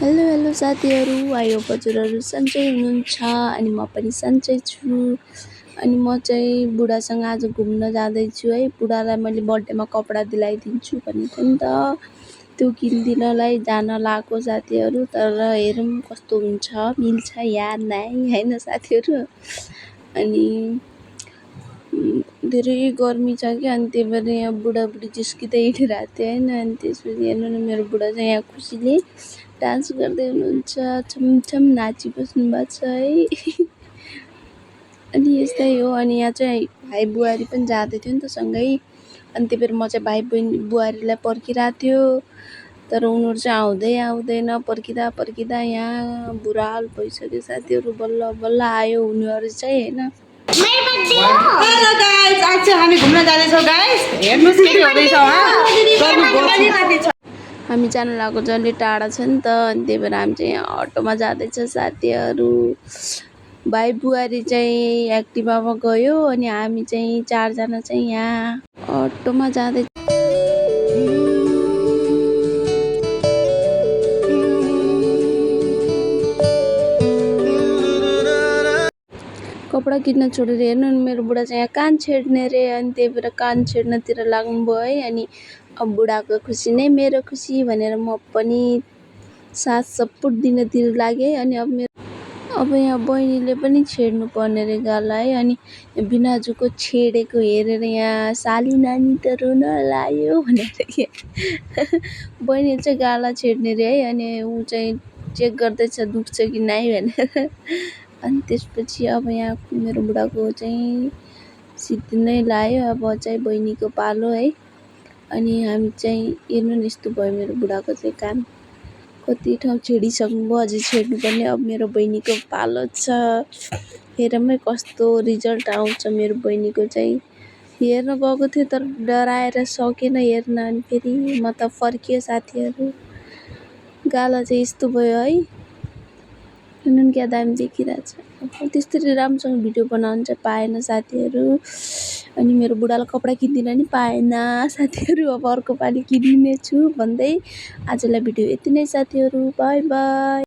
Hello hello साथीहरू, I hope हजुरहरू सन्चै हुनुहुन्छ अनि म पनि सन्चै छु। अनि म चाहिँ बुढासँग आज घुम्न जाँदैछु है। बुढालाई मैले बर्थडेमा कपडा दिलाइदिन्छु भनेको थिएँ नि त, त्यो किनिदिनलाई जान लागेको साथीहरू। तर हेरौँ कस्तो हुन्छ, मिल्छ या नाइ होइन साथीहरू। अनि धेरै गर्मी छ क्या, अनि त्यही भएर यहाँ बुढाबुढी जिस्किँदै हिँडिरहेको थियो होइन। अनि त्यसपछि हेर्नु न, मेरो बुढा चाहिँ यहाँ खुसीले डान्स गर्दै हुनुहुन्छ, छमछम नाचिबस्नु भएको छ है। अनि यस्तै हो। अनि यहाँ चाहिँ भाइ बुहारी पनि जाँदै थियो नि त सँगै, अनि त्यही भएर म चाहिँ भाइ बुहारीलाई पर्खिरहेको थियो। तर उनीहरू चाहिँ आउँदै आउँदैन, पर्खिँदा पर्खिँदा यहाँ बुरा हाल भइसक्यो साथीहरू। बल्ल बल्ल आयो उनीहरू चाहिँ होइन। हेलो गाइस, आज चाहिँ हामी घुम्न जाँदैछौँ गाइस। हेर्नुस् के हुँदैछ हामी जान लागेको चाहिँ अलि टाढा छ नि त, अनि त्यही भएर हामी चाहिँ यहाँ अटोमा जाँदैछ साथीहरू। भाइ बुहारी चाहिँ एक्टिभामा गयो अनि हामी चाहिँ चारजना चाहिँ यहाँ अटोमा जाँदै। कपडा किन्न छोडेर हेर्नु न, मेरो बुढा चाहिँ यहाँ कान छेड्ने रे, अनि त्यही भएर कान छेड्नतिर लाग्नुभयो है। अनि अब बुढाको खुसी नै मेरो खुसी भनेर म पनि साथ सपोर्ट दिनतिर लागेँ। अनि अब यहाँ बहिनीले पनि छेड्नु पर्ने रे गाला है। अनि बिनाजुको छेडेको हेरेर यहाँ साली नानी त रुन लाग्यो भनेर के बहिनीले चाहिँ गाला छेड्ने रे है। अनि ऊ चाहिँ चेक गर्दैछ दुख्छ कि नाइ भनेर। अनि त्यसपछि अब यहाँ मेरो बुढाको चाहिँ सित्नै लाग्यो, अब चाहिँ बहिनीको पालो है। अनि हामी चाहिँ हेर्नु न, यस्तो भयो मेरो बुढाको चाहिँ कान, कति ठाउँ छेडिसक्नुभयो, अझै छेड्नुपर्ने। अब मेरो बहिनीको पालो छ, हेरौँ है कस्तो रिजल्ट आउँछ मेरो बहिनीको चाहिँ। हेर्न गएको थियो तर डराएर सकेन हेर्न, अनि फेरि म त फर्कियो साथीहरू। गाला चाहिँ यस्तो भयो है, हेर्नु क्या दामी देखिरहेछ। अब त्यसरी राम्रोसँग भिडियो बनाउनु चाहिँ पाएन साथीहरू। अनि मेरो बुढालाई कपडा किनिदिन नि पाएन साथीहरू। अब अर्को पालि किनिदिने छु भन्दै आजलाई भिडियो यति नै साथीहरू, बाई बाई।